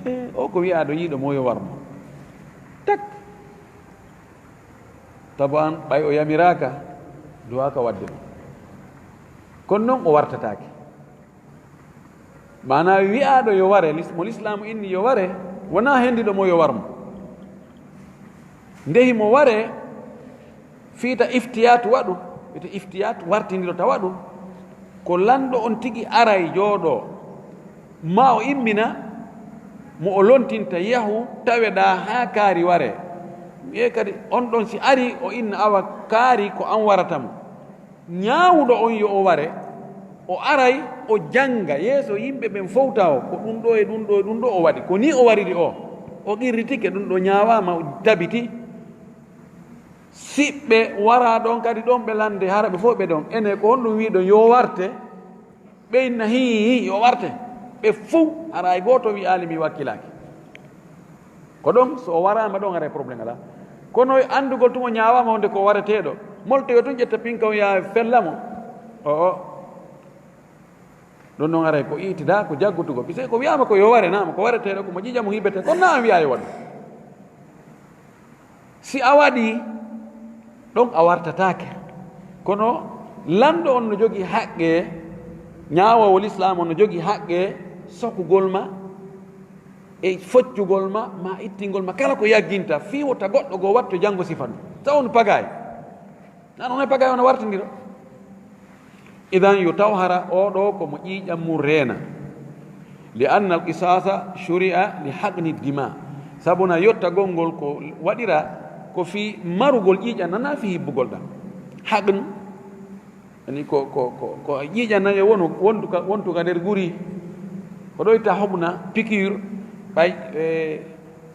E, o ko wi'aaɗo yiiɗo mo yo war mo. Tak. Taban, ɓay o yamiraaka, duwaaka waɗde ɗum. Kono non o wartataake. Maanaa wi'aaɗo yo ware, lis-, mo lislaamu inni yo ware, wonaa hendiɗo mo yo war mo. Nde himo ware, fiita iftiyat waɗu, wiyete iftiyat wartindiro tawa ɗum, ko lanɗo on tigi aray jooɗoo, ma o immina mo o lontinta, yahu taweɗaa haa kaari waree. Wi'ee kadi on ɗon si arii, o inna awa kaari ko an warata mo. Ñaawuɗo on yo o ware, o aray, o jannga yeeso yimɓe ɓen fow tawo, ko ɗum ɗo e ɗum ɗo e ɗum ɗo o waɗi. Ko nii o wariri o, o qirritike, ɗum ɗo ñaawaama, o tabiti. Siɓɓe waraa ɗon kadi, ɗon ɓe lande, hara ɓe fof ɓe ɗon. Ene ko honɗum wi'ɗon yo warte? Ɓe inna hii, hii, yo warte. Ɓe fof, hara hay gooto wi'aali mi wakkilaaki. Ko ɗon, so o waraama ɗon, haray problème alaa. Kono anndugol tun o ñaawaama wonde ko wareteeɗo, moltoyo tun ƴetta pinka o yaa fella mo. O, o. Ɗum noon aray ko iitida, ko jaggutugol. Puisque ko wiyaama ko yo ware, naam, ko wareteeɗo, ko mo ƴiiƴam mum hibbetee, kono naam wiyaa yo waɗu. Si a waɗii, ɗon a wartataake. Kono lanɗo on no jogii haqqe, ñaawoowo lislaam on no jogii haqqe sokugol ma e foccugol ma, ma ittingol ma kala ko yagginta, fii wota goɗɗo goo watto janngo sifa ɗum. Taw on pagaay. Nan on e pagaay on wartindiro. Idan yo taw hara oo ɗoo ko mo ƴiiƴam mum reena. Li anna al qisasa shuri'a li haqni dima. Sabu na yottagol ngol ko waɗira ko fii marugol ƴiiƴam, nana fii hibbugol ɗam. Haqn, ani ko, ko, ko, ko ƴiiƴam nayo wonu, wontu ka, wontu ka nder guri. Ko ɗo itta hobna, piqûre, ɓay, e,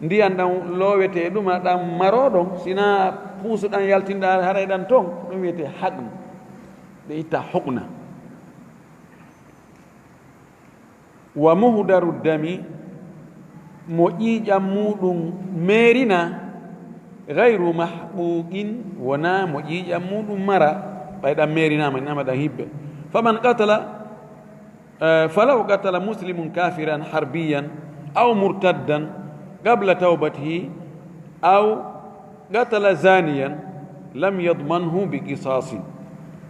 ndiyan ɗan loowete e ɗuma ɗan maroo ɗon, sina puusu ɗan yaltinɗa haray ɗan ton, ɗum wiyetee haqn. Ɓe itta hokna. Wa muhdaru dami, mo ƴiiƴam muɗum meerina, gayru mahquqin, wonaa mo ƴiiƴam muɗum mara, ɓay ɗan meerinaama, inama ɗan hibbe. Faman qatala, eh, falaw qatala muslimun kafiran harbiyan aw murtaddan qabla tawbatihi aw qatala zaniyan lam yadmanhu bi qisasin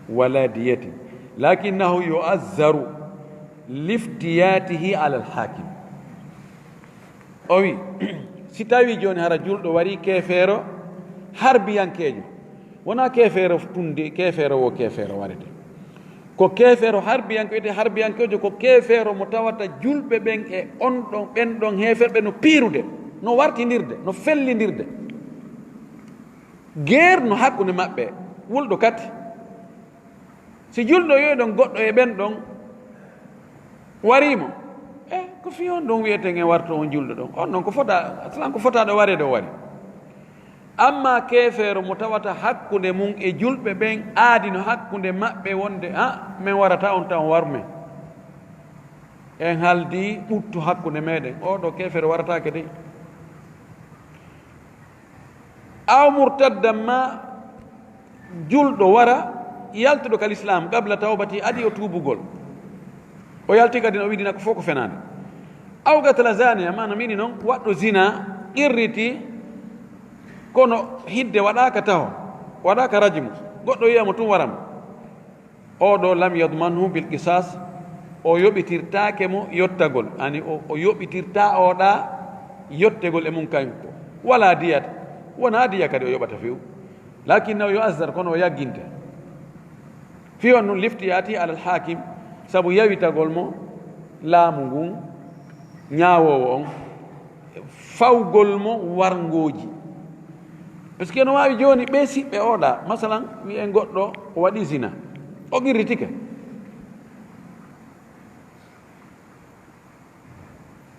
wala diyatin, lakinnahu yu'azzaru liftiyatihi ala alhakim. O wi, si tawi jooni hara julɗo wari keefeero harbiyankeejo, wonaa keefeero tunde, keefeero wo keefeero warete. Ko keefeero harbiyanke, wiyetee harbiyankeejo, ko keefeero mo tawata julɓe ɓen e on ɗon, ɓen ɗon heeferɓe no piirude, no wartindirde, no fellindirde. Geer no hakkunde maɓɓe, wulɗo kati. Si julɗo yoyi ɗon goɗɗo e ɓen ɗon wariimo, e ko fii on ɗon wiyeten e warto on julɗo ɗon? On ɗon ko fota, aslan ko fotaaɗo wareede o wari. Amma keefeero mo tawata hakkunde mum e julɓe ɓen aadino hakkunde maɓɓe wonde, a, men warata on taw on waru men. En haldi ɓuttu hakkunde meɗen. Oo ɗoo keefeero warataake dey. Aw murtaddan, maa julɗo wara yaltuɗo ka lislaam, qabla tawbati, adii o tuubugol. O yalti kadi no o wiɗi na ko fof ko fenaande. Aw qatala zaniya, maana miɗi noon waɗɗo zina, qirriti, kono hidde waɗaaka taho, waɗaaka rajmu, goɗɗo wiya mo tun wara mo. Oo ɗoo lam yadmanhu bil qisas, o yoɓitirtaake mo yottagol, ani o, o yoɓitirtaa oo ɗaa yottegol e mum kanko. Wala diyat, wonaa diya kadi o yoɓata few. Lakinnahu yu'azzar, kono o yagginte. Fii on ɗum liftiyati alal hakim, sabu yawitagol mo laamu ngun, ñaawoowo on, fawgol mo warngooji. Parce que no waawi jooni ɓee siɓɓe oo ɗaa, masalan, wi'en goɗɗo o waɗi zina, o qirritike.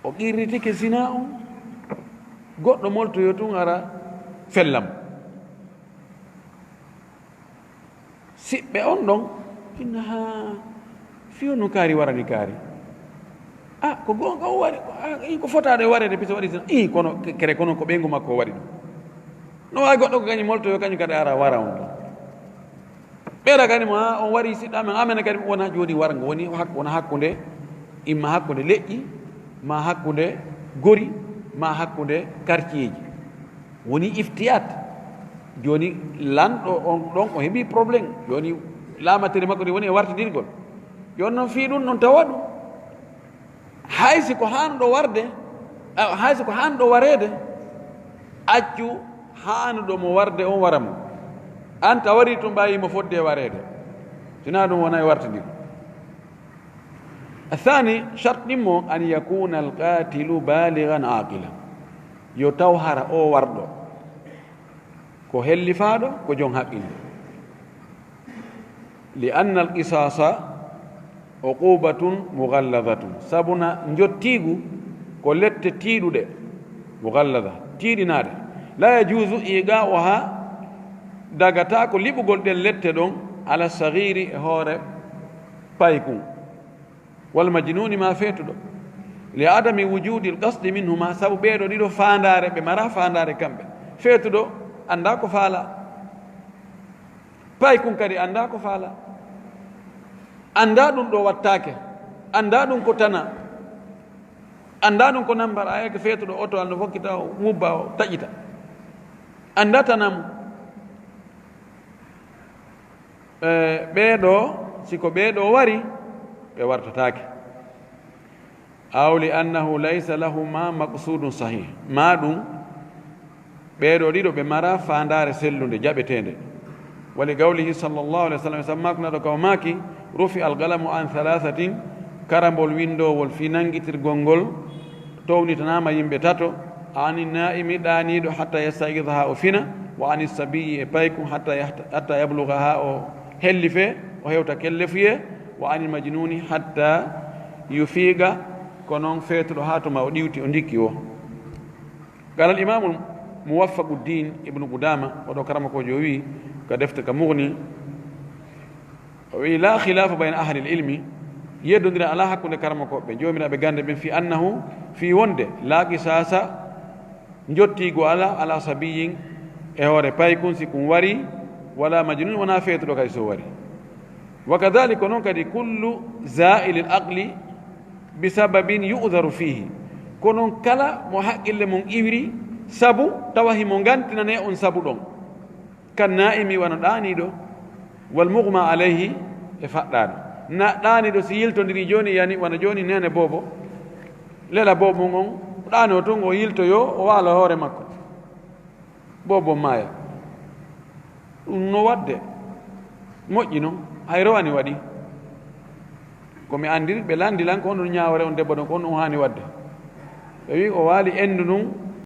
O qirritike zina on, goɗɗo moltoyo tun ara fella mo. Siɓɓe on ɗon, inna haa, fii on no kaari warani kaari. A, ko goonga o wari, a, ii, ko fotaaɗo e wareede, pisa waɗi zina. Ii, kono ke-, kere kono ko ɓeyngu makko o waɗi ɗum. No waawi goɗɗo ko kañum moltoyo, kañum kadi ara wara on ɗon. Ɓeera kadi mo, a, on wari siɗɗo amen, amen kadi wona jooni warngo, woni hak-, wona hakkunde, imma hakkunde leƴƴi, ma hakkunde gori, ma hakkunde quartierji. Woni iftiyat. Jooni lanɗo on ɗon o heɓi problème. Jooni laamatere makko ndi woni e wartidirgol. Jooni noon fii ɗum noon tawa ɗum. Hay si ko haanuɗo warde, a, hay si ko haanuɗo wareede, accu haanuɗo mo warde on wara mo. An ta wari tun ɓaayi mo fodde e wareede. Sinaa ɗum wona e wartidir. Athani, sharti mo an yakuna alqatilu baligan aqilan. Yo taw hara o warɗo. Ko hellifaaɗo, ko jon haqqille. Li anna al qisasa uqubatun mughalladatun. Sabuna njottiigu ko lette tiiɗuɗe, mughallada, tiiɗinaaɗe. La yajuzu iqa'uha, dagata ko liɓugol ɗen lette ɗon, ala saghiri, e hoore paykun. Wal majnuni, ma feetuɗo. Li adami wujudi al qasdi minhuma, sabu ɓeeɗo ɗiɗo faandaare, ɓe mara faandaare kamɓe. Feetuɗo annda ko faala. Paykun kadi annda ko faala. Annda ɗum ɗo wattaake. Annda ɗum ko tana. Annda ɗum ko nambar, a yake feetuɗo oto, al no fokkita, o mubba, o taƴita. Annda tana mo. E, ɓee ɗo, si ko ɓee ɗo wari, ɓe wartataake. Aw li annahu laysa lahuma maqsudun sahih. Ma ɗum, ɓee ɗo ɗiɗo ɓe mara faandaare sellunde, jaɓeteende. Wa li qawlihi sallallahu alayhi wa sallam, sabu maako naɗo ka o maaki, rufi al qalamu an thalathatin, karambol winndowol fii nanngitirgol ngol, townitanaama yimɓe tato, ani naa'imi ɗaaniiɗo hatta yastayqidha haa o fina, wa ani sabiyyi e payku hatta yahta-, hatta yablugha haa o hellifee, o hewta kellefuyee, wa ani majnuuni hatta yufiiqa, ko noon feetuɗo haa tuma o ɗiwti, o ndikki o. Qala al imamul Muwaffaquddin ibnu Qudama, oɗo karamokoojo o wi'i ka defte ka Mughni, o wi'i, "La khilafa bayna ahli al ilmi, yeddondira ala hakkunde karamokooɓe, joomiraaɓe gannde ɓen, fi annahu, fi wonde, la qisasa, njottiigu ala, ala sabiyin, e hoore paykun, si kun wari, wala majnun, wona feetuɗo kadi so wari. Wa kadhalika, ko noon kadi, kullu zailil aqli bi sababin yu'dharu fihi, ko noon kala mo haqqille mum iwri sabu, tawa himo ngantinanee on sabu ɗon." Kan naa'imi, wano ɗaaniiɗo, wal mughma alayhi, e faɗɗaaɗo. Na ɗaaniiɗo si yiltondirii jooni, yani wano jooni neene boobo, lela boobo mum on, ɗaanoo tun o yiltoyoo, o waala hoore makko. Boobo maaya. Ɗum no waɗde. Moƴƴi non, hay rowani waɗi. Ko mi anndiri, ɓe lanndi lan ko honɗun ñaawore on debbo ɗon, ko honɗun haani waɗde. Ɓe wi'i o waali enndu ndun,